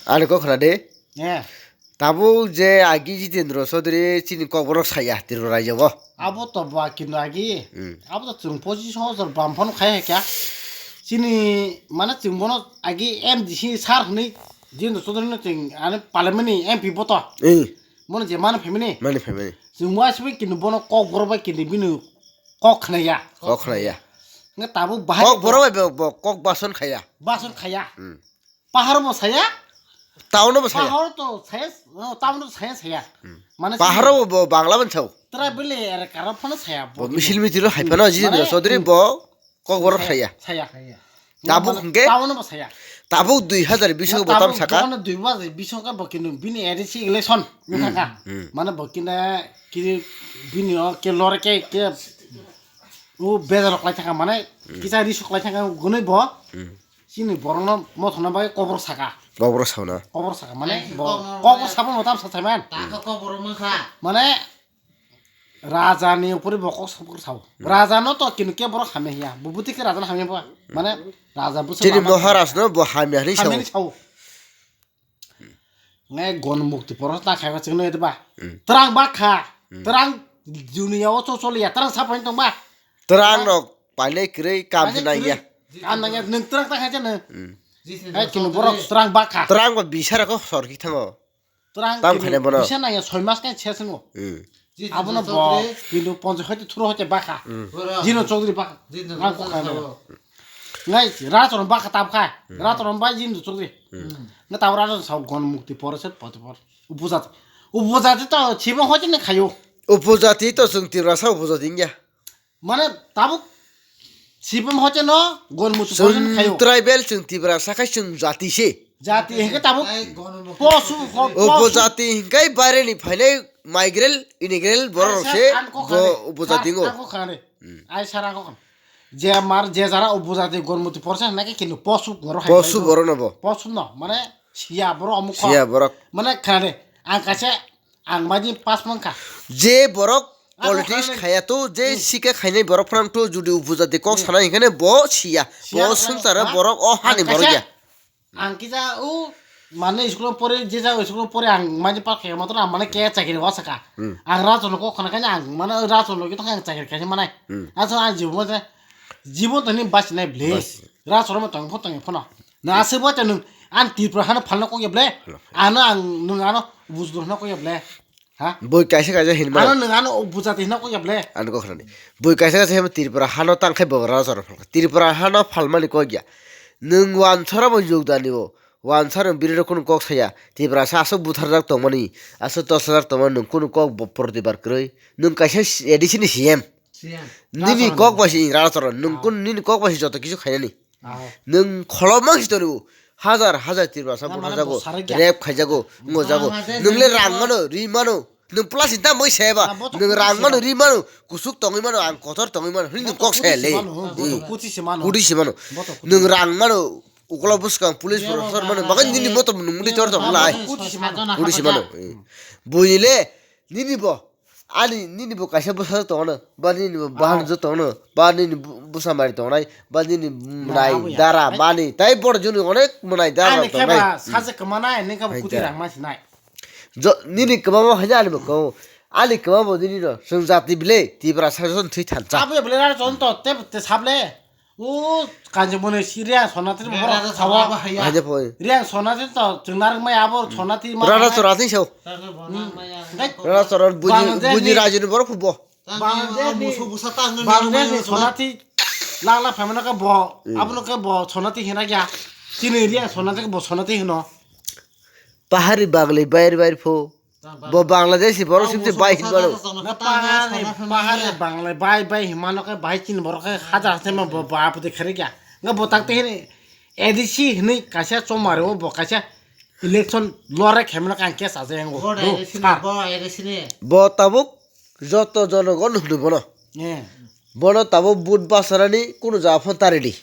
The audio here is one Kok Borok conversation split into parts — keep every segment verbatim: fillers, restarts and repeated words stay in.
Ani kok khna de. Eh. Tabuk je agi Jitendra Chaudhary chini kok borok saya Tripura rajyo bo. Abo to ba kintu agi. Hmm. Abo to chwng pochis bosor bam phano khai hai kya. Chini mane chwng bono agi M D C sir hwnwi Jitendra Chaudhary no chwng ani parliament ni M P bo to. Eh. Mono je mano family. Mani family. Chwng wa sibai kintu bono kok borok bai kintu bini kok khnaya. Kok khnaya. Nga tabuk bahai kok borok bai bo, bo kok bason khaya. Bason khaya. Hmm. Pahar bo saya. Town bo saya. Pahar to saya, oh, town to saya saya. Hmm. Mane pahar bo, bo Bangla ban sao. Tara bele er karo phano saya. Bo misil mitil hai phano Jitendra Chaudhary bo kok borok saya. Saya. Tabuk hwnkhe? Tabuk no bo saya. Tabuk dui hazar bish o bo tam saka. Tabuk dui hazar bish o bo kini bini A D C election wngkha. Hmm. Mane bo kini kini bini o ke lore ke ke o bezar rok lai thaka mane kisa risuk lai thaka gunui bo. Hmm. Chini borok no mothona bai kok borok saka. Kok borok sauna. Kok borok saka mane bo kok borok sabo mo tam sa thaiman. Taka kok borok mankha. Mane Raja ni upori bo kok sabo sao. Hmm. Raja no to kini ke borok hamya hiya. Bubuti ke raja no hamya ba. Mane raja busa. Chini Maharaj no bo hamya hinwi sao. Hamya hinwi sao. Nge gon mukti poro ta khaiba chwngno ede ba. Hmm. Terang bakha. Hmm. Terang dunia o chocholiya terang sapai tong ba. Terang rok painai kwrwi kam se nangya. Kam nangya nwng terang ta khaisa nwng. Hmm. Hai kini borok terang bakha. Terang ba bisara ko sorki thango. Terang tam kini khainai bono. Bisa nangya soi mas kai ses ngo. Hmm. Abono bo kintu ponchai hoite thuro hoite bakha. Hmm. Jino Chaudhary bakha. Ang kok khainai. Ngai Rajaron bakha tab kha. Hmm. Rajaron bai Jino Chaudhary. Hmm. Nga tab Rajaron sao gon mukti poro set pote por. Upujati. Upujati to chibo hoite ne khayo. Upujati to chwng Tiprasa upujati wngya. Mane tabuk sibam hoche no gon musu poison khayo. Chwng tribal, chwng Tiprasa khai chwng jati se. Jati hingke tabuk posu, po-, posu. Upojati hingke baire ni phainai migrant, illegal borok rok se. Upojati ngo. Ai sara ko khare. Hmm. Ai sara ko khare. Je mar je jara upojati gon muti porsa nake kinu posu goro hai. Posu goro no bo. Posu no mane siya borok amuk. Siya borok. Mane khare. Ang kaisa Ang mani pass mankha. Je borok politics khaya to, je sika khainai borok phano to judi upujati kok sana hinkhe bo siya. Bo swngchara borok o hani borok ya. Ang kisa o mane school pore je ja school pore ang mani pass khaya mator ang mane ke chakri wa saka. Hmm. Ang rajon kok khana kanya ang mane rajon logi to ang chakri kanya manai. Hmm. Aso ang jibo mane jibo to ni bas nai ble. Rajon ma tong pho tong pho no. Na ase bo ta nung an Tripura hano phalna kok ya ble. Ano ang nung ano bujdur hano kok ya ble. Ha? Boi kaisa kaisa hinma. Ano nwng ano bujati hino kok ya ble. Ano kok khnani. Boi kaisa kaisa hinma Tripura hano tang khai bo raja rok phalkha. Tripura hano phalmani kok ya. Nwng wansara bo yogdani bo. Wansara biri rok kunu kok saya. Tripura sa asok butharjak tongmani. Asok tosajak tongmani nwng kunu kok bo protibad kwrwi. Nwng kaisa A D C ni C M. Nini kok bai si raja rok. Nwng kunu nini kok bai si joto kisu khainani. Nwng kholopma si tongo, hajar hajar Tiprasa butharjago, rape khaijago, wngjago. Nwng le rang mano, ri mano. Nwng plastic dam bai seba. Nwng rang mano, ri mano, kusuk tongwi mano, ang kotor tongwi mano. Hwnwi nwng kok saya le. Kuti si mano. Nwng rang mano, ukla bwskang police professor mano. Bagan nini motor nwng muli tor tong lai. Kuti si mano. Buini le, nini bo. Ani nini bo kaisa bwsa tongo, ba nini bo bahan jo tongo, ba nini bu-, bwsa mari tongnai, ba nini mwnai dara mani, tai bor joni onek mwnai dara tongnai. Ani khe ba saje kwmanai, ani khe ba kuti rang ma sinai. Jo, nini kwmamo haja ani bo kwmamo. Ani kwmamo nini no, chwng jati bile, Tiprasa jon thwi thansa. Abo bile ra jon to, te, te sable. O kanjamoni si Riang Sonati borok sawa. Haja poi. Riang Sonati to chwng narwk maya abo Sonati ma. Rara to rating sao. Rara to ran buji, buji rajini borok phubo. Bangladesh ni, Bangladesh ni Sonati langla phaimano khe bo, abono khe bo Sonati hina kya. Chini Riang Sonati khe bo Sonati hino. Pahari bagli bair bair phu. Bo Bangladesh ni borok sibse bai hinmano. Na pahari, pahari Bangla bai bai hinmano khe bai chini borok khe hajar hajar ma bo, bo apode khari kya. Nga bo takte hini A D C hini kaisa chomare o bo kaisa election lore khemno kang case aje ngo. Bo A D C ni, bo A D C ni. Bo tabuk joto jonogon hwnwi bono. Eh. Bono tabuk vote basarani kunu jaga phano taridi.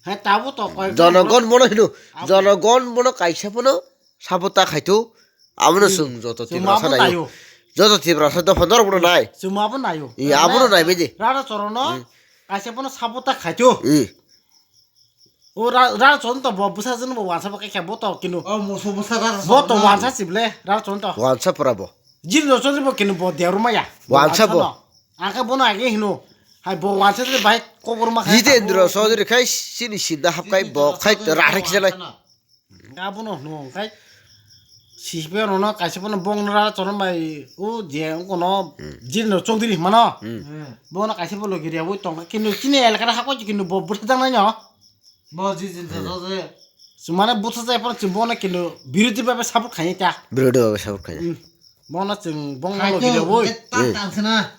He tabuk to koi jonogon bono hino. Jonogon bono kaisa phano Sabo ta khaito, abono chwng joto Tiprasa naio. Joto Tiprasa dophano norokno nai. Chwng abo naio. Abono nai bai de. Rara chorono kaisa bono sabo ta khaito. O Ra-, Ralchon to bo bwsajwk no bo wansa bo khe bo to kinu. O musu bwsa Ralchon Bo to na. Wansa chible Ralchon to. Wansa pura bo. Jiri no chonri bo kinu bo deruma ya. Wansa bo. Ang khe bono age hino. Hai bo wansa de bai kobor ma kha. Jitendra Chaudhary khai sini sinda hap khai bo khai Jitendra Chaudhary rare bo kisa lai. Wansa no. Ga bono hno khai. Sisbe rono kaisa bono bong ra choron bai o je kono Hmm. Jiri no chonri mano. Hmm. Hmm. Bono kaisa bo logi re bo tong kinu chini elaka ha ko kinu bo bwsa jang nai no. Bo ji jin sa sa se. Chwng mane bwtha jai phano chwng bono kinu birodhi bhabe support khainai ta. Birodhi bhabe support khainai. Hmm. Bono chwng bongno Khaito, logi rewoi. Hwnkhe ta Eh. Tangsana.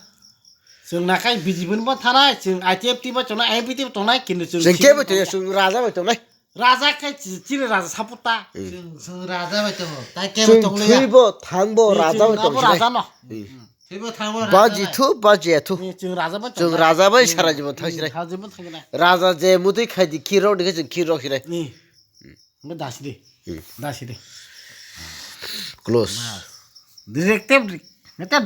Chwng nakai B J P ni bo thanai, chwng I T F T bo tongnai, I P T bo tongnai, kinu chwng Chwng chini kebo tongnai. Chwng raja bai tongnai. Raja khai chi-, chini raja support ta. Hmm. Chwng, chwng raja bai tongo. Tai kebo Chwng tongliya. Thwibo thangbo Ni raja chwng bai abo tongsinai. Raja no. Hmm. Hmm. Thwibo thangbo Ba raja jithu, bai. Ba jiyathu. Ni chwng raja bai Chwng tongnai. Raja bai Hmm. Sara jibon Hmm. Thangsinai. Sara jibon thangsinai. Raja je mutwi khai di kirok ni khe chwng kirok sinai. Ni. Hwnkhe dasi de. Hmm. Dasi de. Close. Directive, directive